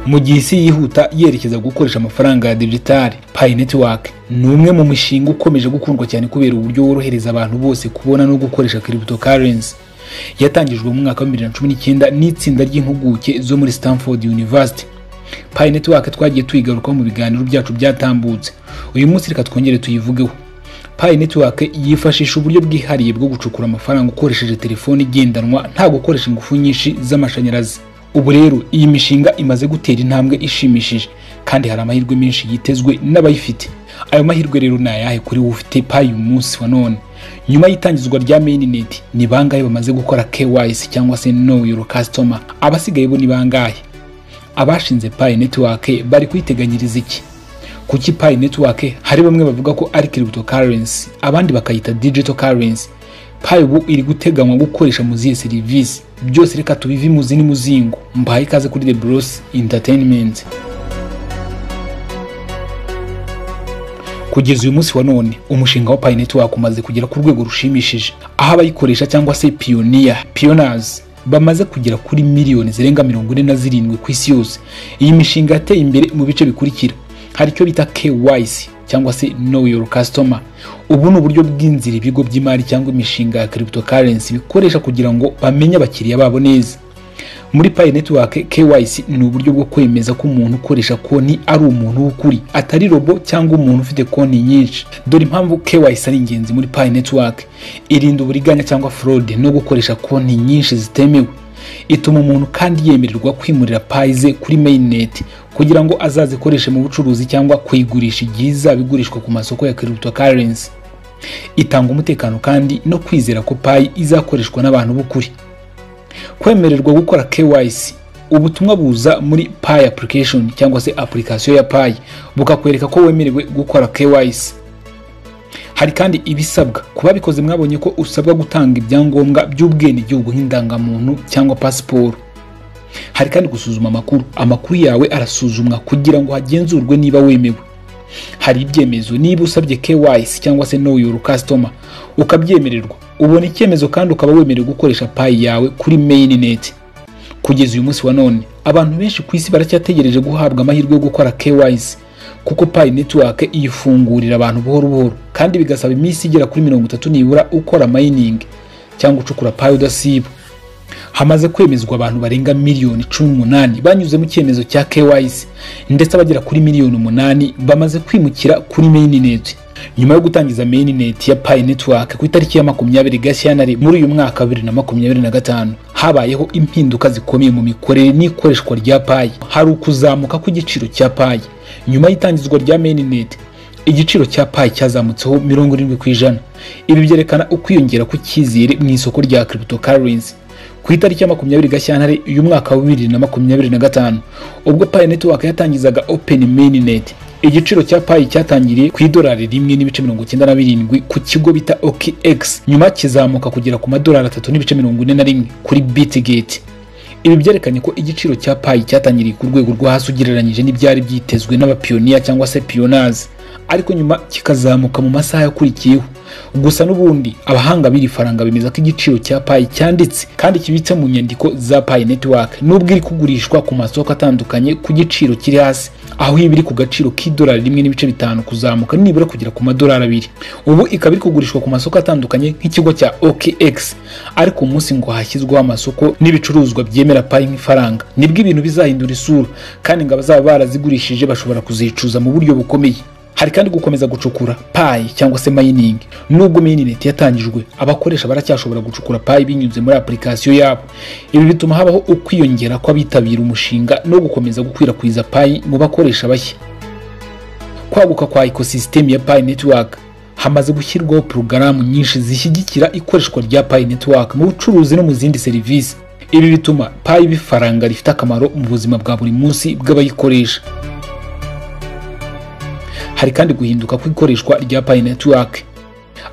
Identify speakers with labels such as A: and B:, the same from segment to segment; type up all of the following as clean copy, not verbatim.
A: Mu gihe isi yihuta yerekeza gukoresha amafaranga ya digitali, Pi Network ni umwe mu mishinga ukomeje gukundwa cyane kubera uburyo worohereza abantu bose kubona no gukoresha cryptocurrency. Yatangijwe mu mwaka wa 2019 n'itsinda ry'impuguke zo muri Stanford University. Pi Network twagiye tuyigarukaho mu biganiro byacu byatambutse. Uyu munsi reka twongere tuyivugeho. Pi Network yifashisha uburyo bwihariye bwo gucukura amafaranga ukoresheje telefone igendanwa, nta gukoresha ingufu nyinshi z'amashanyarazi. Ubu rero iyi mishinga imaze gutera intambwe ishimishije, kandi hari amahirwe menshi yitezwe n'abayifite. Ayo mahirwe rero ni ayahe kuri wowe ufite Pi uyu munsi wa none? Nyuma y'itangizwa rya mainnet, ni bangahe bamaze gukora KYC cyangwa se Know Your Customer? Abasigaye bo ni bangahe? Abashinze Pi Network bari kuyiteganyiriza iki? Kuki Pi Network hari bamwe bavuga ko ari cryptocurrency, abandi bakayita digital currency? Pi ubu iri guteganywa gukoresha mu zihe serivisi? Byose reka tubive imuzi n'umuzingo. Mbahaye ikaze kuri The Bros Entertainment. Kugeza uyu munsi wa none, umushinga wa Pi Network umaze kugera ku rwego rushimishije, aho abayikoresha cyangwa se pioneers bamaze kugera kuri miliyoni zirenga 47 ku isi yose. Iyi mishinga yateye imbere mu bice bikurikira. Hari icyo bita KYC cyangwa se Know Your Customer. Ubu ni uburyo bw'inzira ibigo by'imari cyangwa imishinga ya cryptocurrency bikoresha kugira ngo bamenye abakiriya babo neza. Muri Pi Network, KYC ni uburyo bwo kwemeza ko umuntu ukoresha konti ari umuntu w'ukuri, atari robo cyangwa umuntu ufite konti nyinshi. Dore impamvu KYC ari ingenzi muri Pi Network: irinda uburiganya cyangwa fraud no gukoresha konti nyinshi zitemewe. Ituma umuntu kandi yemererwa kwimurira Pi ze kuri mainnet kugira ngo azazikoreshe mu bucuruzi cyangwa kuyigurisha igihe izaba igurishwa ku masoko ya cryptocurrency. Itanga umutekano kandi no kwizera ko Pi izakoreshwa n'abantu b'ukuri. Kwemererwa gukora KYC, ubutumwa buza muri Pi application cyangwa se application ya Pi bukakwereka ko wemerewe gukora KYC. Hari kandi ibisabwa kuba bikoze. Mwabonye ko usabwa gutanga ibyangombwa by'ubwenegihugu nk'indangamuntu cyangwa pasiporo. Hari kandi gusuzuma amakuru. Amakuru yawe arasuzumwa kugira ngo hagenzurwe niba wemewe. Hari ibyemezo: niba usabye KYC cyangwa se Know Your Customer ukabyemererwa, ubona icyemezo kandi ukaba wemerewe gukoresha Pi yawe kuri mainnet. Kugeza uyu munsi wa none, abantu benshi ku isi baracyategereje guhabwa amahirwe yo gukora KYC, kuko Pi Network iyifungurira abantu buhoro buhoro, kandi bigasaba iminsi igera kuri 30 nibura ukora mining cyangwa ucukura Pi udasiba. Hamaze kwemezwa abantu barenga miliyoni 18 banyuze mu cyemezo cya KYC, ndetse abagera kuri miliyoni 8 bamaze kwimukira kuri mainnet. Nyuma yo gutangiza mainnet ya Pi Network ku itariki ya 20 Gashyantare muri uyu mwaka wa 2025, habayeho impinduka zikomeye mu mikorere n'ikoreshwa rya Pi. Hari ukuzamuka kw'igiciro cya Pi. Nyuma y'itangizwa rya mainnet, igiciro cya Pi cyazamutseho 70%. Ibi byerekana ukwiyongera kw'icyizere mu isoko rya cryptocurrency. Ku itariki ya 20 Gashyantare uyu mwaka wa 2025, ubwo Pi Network yatangizaga Open Mainnet, igiciro cya Pi cyatangiriye ku idolari 1.97 ku kigo bita OKX, nyuma kizamuka kugera ku madolari 3.41 kuri Bitget. Ibi byerekanye ko igiciro cya Pi cyatangiriye ku rwego rwo hasi ugereranyije n'ibyari byitezwe n'abapioneer cyangwa se pioneers, ariko nyuma kikazamuka mu masaha yakurikiyeho. Gusa n'ubundi abahanga b'iri faranga bemeza ko igiciro cya Pi cyanditse kandi kibitse mu nyandiko za Pi Network, nubwo iri kugurishwa ku masoko atandukanye ku giciro kiri hasi, aho iba iri ku gaciro k'idolari 1.5 kuzamuka nibura kugera ku madolari 2. Ubu ikaba iri kugurishwa ku masoko atandukanye nk'ikigo cya OKX, ariko umunsi ngo hashyizweho amasoko n'ibicuruzwa byemera Pi nk'ifaranga, nibwo ibintu bizahindura isura, kandi ngo abazaba barazigurishije bashobora kuzicuza mu buryo bukomeye. Hari kandi gukomeza gucukura Pi cyangwa se mining. Nubwo mainnet yatangijwe, abakoresha baracyashobora gucukura Pi binyuze muri application yabo. Ibi bituma habaho ukwiyongera kw'abitabira umushinga no gukomeza gukwirakwiza Pi mu bakoresha bashya. Kwaguka kwa ecosystem ya Pi Network: hamaze gushyirwaho porogaramu nyinshi zishyigikira ikoreshwa rya Pi Network mu bucuruzi no mu zindi serivisi. Ibi bituma Pi iba ifaranga rifite akamaro mu buzima bwa buri munsi bw'abayikoresha. Hari kandi guhinduka kw'ikoreshwa rya Pi Network.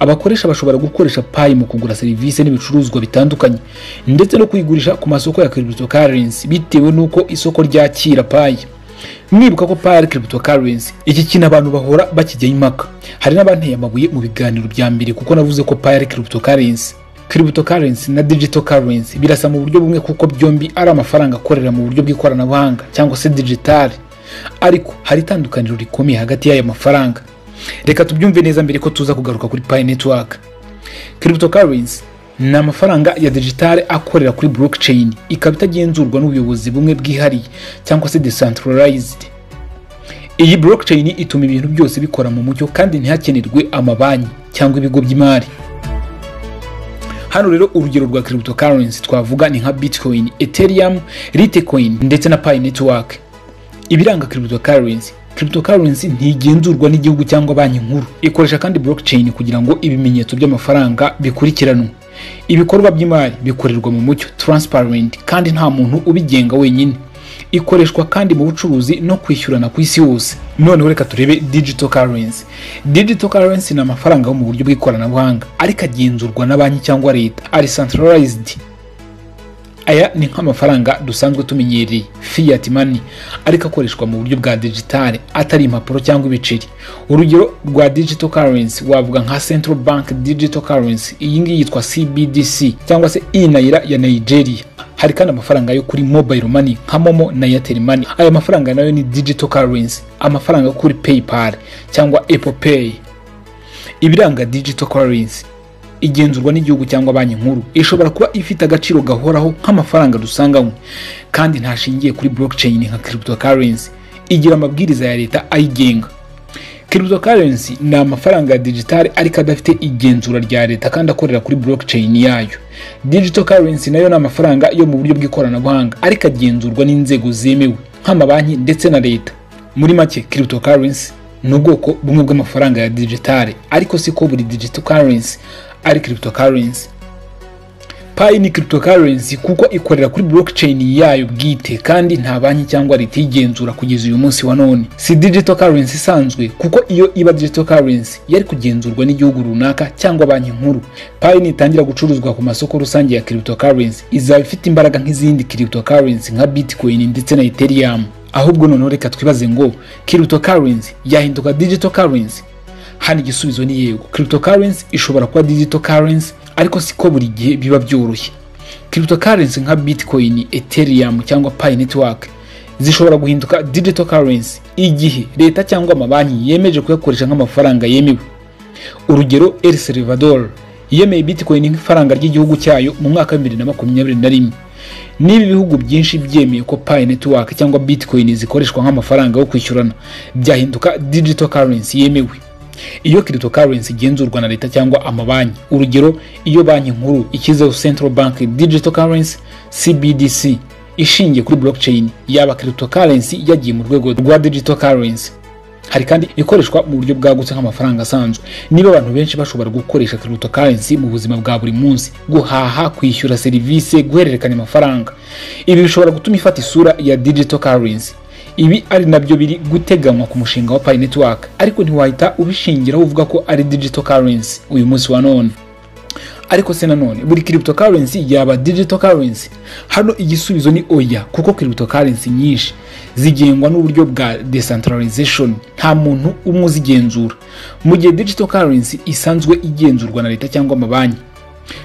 A: Abakoresha bashobora gukoresha Pi mu kugura serivisi n'ibicuruzwa bitandukanye, ndetse no kuyigurisha ku masoko ya cryptocurrency bitewe n'uko isoko ryakira Pi. Mwibuka ko Pi ari cryptocurrency. Iki kintu abantu bahora bakijyaho impaka. Hari n'abanteye amabuye mu biganiro bya mbere kuko navuze ko Pi ari cryptocurrency. Cryptocurrency na digital currency birasa mu buryo bumwe, kuko byombi ari amafaranga akorera mu buryo bw'ikoranabuhanga cyangwa se digital, ariko hari itandukaniro rikomeye hagati y'aya mafaranga. Reka tubyumve neza mbere ko tuza kugaruka kuri Pi Network. Cryptocurrency ni amafaranga ya digital akorera kuri blockchain, ikaba itagenzurwa n'ubuyobozi bumwe bwihariye cyangwa se decentralized. Iyi blockchain ituma ibintu byose bikora mu mucyo kandi ntihakenerwe amabanki cyangwa ibigo by'imari. Hano rero urugero rwa cryptocurrency twavuga ni nka Bitcoin, Ethereum, Litecoin ndetse na Pi Network. Ibiranga cryptocurrency: cryptocurrency ntigenzurwa n'igihugu cyangwa banki nkuru. Ikoresha kandi blockchain kugira ngo ibimenyetso by'amafaranga bikurikiranwe. Ibikorwa by'imari bikorerwa mu mucyo, transparent, kandi nta muntu ubigenga wenyine. Ikoreshwa kandi mu bucuruzi no kwishyurana ku isi hose. Noneho reka turebe digital currency. Digital currency ni amafaranga yo mu buryo bw'ikoranabuhanga ariko agenzurwa na banki cyangwa leta, ari centralized. Aya ni nk'amafaranga dusanzwe tumenyereye, fiat money, ariko akoreshwa mu buryo bwa digital, atari impapuro cyangwa ibiceri. Urugero rwa digital currency wavuga nka central bank digital currency, iyi ngiyi yitwa CBDC, cyangwa se e-naira ya Nigeria. Hari kandi amafaranga yo kuri mobile money nka MoMo na Airtel Money. Aya mafaranga nayo ni digital currency. Amafaranga yo kuri PayPal cyangwa Apple Pay. Ibiranga digital currency: igenzurwa n'igihugu cyangwa banki nkuru, ishobora kuba ifite agaciro gahoraho nk'amafaranga dusanganywe, kandi ntashingiye kuri blockchain nka cryptocurrency. Igira amabwiriza ya leta ayigenga. Cryptocurrency ni amafaranga ya digital ariko adafite igenzura rya leta kandi akorera kuri blockchain yayo. Digital currency nayo ni amafaranga yo mu buryo bw'ikoranabuhanga ariko agenzurwa n'inzego zemewe nk'amabanki ndetse na leta. Muri make, cryptocurrency ni ubwoko bumwe bw'amafaranga ya digital, ariko siko buri digital currency ari cryptocurrency. Pi ni cryptocurrency kuko ikorera kuri blockchain yayo bwite kandi nta banki cyangwa leta igenzura kugeza uyu munsi wa none. Si digital currency isanzwe, kuko iyo iba digital currency yari kugenzurwa n'igihugu runaka cyangwa banki nkuru. Pi nitangira gucuruzwa ku masoko rusange ya cryptocurrency, izaba ifite imbaraga nk'izindi cryptocurrency nka Bitcoin ndetse na Ethereum. Ahubwo noneho reka twibaze ngo cryptocurrency yahinduka digital currency? Hano igisubizo ni yego. Cryptocurrency ishobora kuba digital currency, ariko siko buri gihe biba byoroshye. Cryptocurrency nka Bitcoin, Ethereum cyangwa Pi Network zishobora guhinduka digital currency igihe leta cyangwa amabanki yemeje kuyakoresha nk'amafaranga yemewe. Urugero, El Salvador yemeye Bitcoin nk'ifaranga ry'igihugu cyayo mu mwaka wa 2021. Niba ibihugu byinshi byemeye ko Pi Network cyangwa Bitcoin zikoreshwa nk'amafaranga yo kwishyurana, byahinduka digital currency yemewe. Iyo cryptocurrency igenzurwa na leta cyangwa amabanki, urugero iyo banki nkuru ishyizeho central bank digital currency, CBDC, ishingiye kuri blockchain, yaba cryptocurrency yagiye mu rwego rwa digital currency. Hari kandi ikoreshwa mu buryo bwagutse nk'amafaranga asanzwe. Niba abantu benshi bashobora gukoresha cryptocurrency mu buzima bwa buri munsi, guhaha, kwishyura serivisi, guhererekanya amafaranga, ibi bishobora gutuma ifata isura ya digital currency. Ibi ari nabyo biri guteganywa ku mushinga wa Pi Network, ariko ntiwahita ubishingiraho uvuga ko ari digital currency uyu munsi wa none. Ariko se nanone buri cryptocurrency yaba digital currency? Hano igisubizo ni oya, kuko cryptocurrency nyinshi zigengwa n'uburyo bwa decentralization, nta muntu umwe uzigenzura, mu gihe digital currency isanzwe igenzurwa na leta cyangwa amabanki.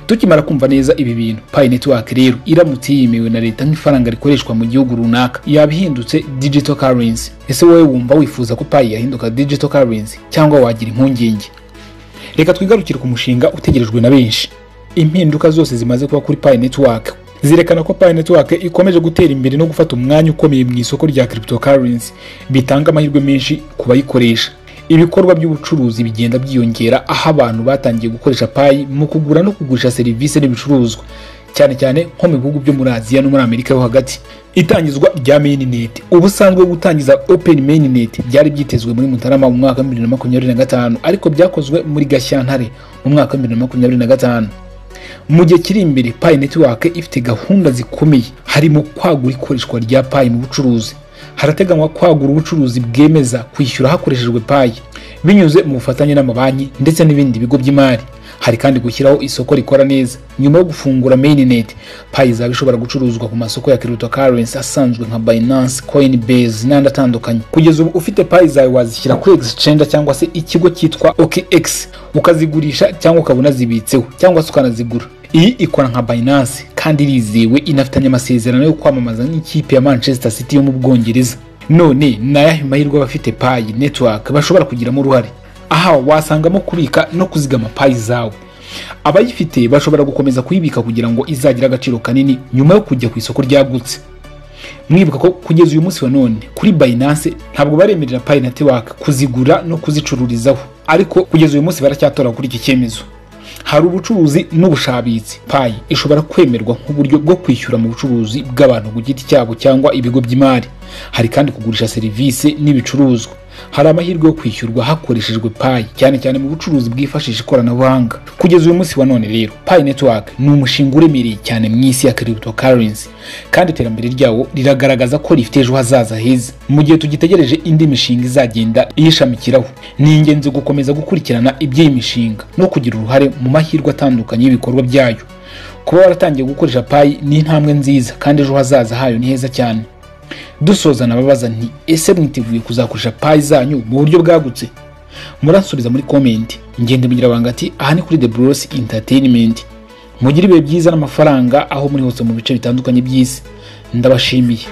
A: Tukimara kumva neza ibi bintu, Pi Network rero iramutse yemewe na leta nk'ifaranga rikoreshwa mu gihugu runaka, yaba ihindutse digital currency. Ese wowe wumva wifuza ko Pi yahinduka digital currency cyangwa wagira impungenge? Reka twigarukire ku mushinga utegerejwe na benshi. Impinduka zose zimaze kuba kuri Pi Network zirekana ko Pi Network ikomeje gutera imbere no gufata umwanya ukomeye mu isoko rya cryptocurrency, bitanga amahirwe menshi ku bayikoresha. Ibikorwa by'ubucuruzi bigenda byiyongera, aho abantu batangiye gukoresha Pi mu kugura no kugurisha serivisi n'ibicuruzwa, cyane cyane nko mu bihugu byo muri Aziya no muri Amerika yo hagati. Itangizwa rya mainnet: ubusanzwe gutangiza open mainnet byari byitezwe muri Mutarama mu mwaka wa 2025, ariko byakozwe muri Gashyantare mu mwaka wa 2025. Mu gihe kiri imbere, Pi Network ifite gahunda zikomeye, harimo kwagura ikoreshwa rya Pi mu bucuruzi. Harateganywa kwagura ubucuruzi bwemeza kwishyura hakoreshejwe Pi binyuze mu bufatanye n'amabanki ndetse n'ibindi bigo by'imari. Hari kandi gushyiraho isoko rikora neza. Nyuma yo gufungura mainnet, Pi izaba ishobora gucuruzwa ku masoko ya cryptocurrency asanzwe nka Binance, Coinbase n'andi atandukanye. Kugeza ubu ufite Pi zawe wazishyira kuri exchange cyangwa se ikigo cyitwa OKX, ukazigurisha cyangwa ukabona zibitseho cyangwa se ukanazigura. Iyi ikora nka Binance kandi irizewe, inafitanye amasezerano yo kwamamaza n'ikipe ya Manchester City yo mu Bwongereza. None ni ayahe mahirwe abafite Pi Network bashobora kugiramo uruhare? Aha wasangamo kubika no kuzigama Pi zawe. Abayifite bashobora gukomeza kuyibika kugira ngo izagire agaciro kanini nyuma yo kujya ku isoko ryagutse. Mwibuka ko kugeza uyu munsi wa none kuri Binance ntabwo baremerera Pi Network kuzigura no kuzicururizaho, ariko kugeza uyu munsi baracyatora kuri iki cyemezo. Hari ubucuruzi n'ubushabitsi. Pi ishobora kwemerwa nk'uburyo bwo kwishyura mu bucuruzi bw'abantu ku giti cyabo cyangwa ibigo by'imari. Hari kandi kugurisha serivisi n'ibicuruzwa. Hari amahirwe yo kwishyurwa hakoreshejwe Pi, cyane cyane mu bucuruzi bwifashisha ikoranabuhanga. Kugeza uyu munsi wa none rero, Pi Network ni umushinga uremereye cyane mu isi ya cryptocurrency, kandi iterambere ryawo riragaragaza ko rifite ejo hazaza heza. Mu gihe tugitegereje indi mishinga izagenda iyishamikiraho, ni ingenzi gukomeza gukurikirana iby'iyi mishinga no kugira uruhare mu mahirwe atandukanye y'ibikorwa byayo. Kuba waratangiye gukoresha Pi ni intambwe nziza, kandi ejo hazaza hayo ni heza cyane. Dusoza nababaza nti: ese mwiteguye kuzakoresha Pi zanyu mu buryo bwagutse? Muransubiza muri comment. Ngende mugira banga ati aha ni kuri The Bros Entertainment. Mugire ibihe byiza n'amafaranga aho muri hose mu bice bitandukanye by'isi. Ndabashimiye.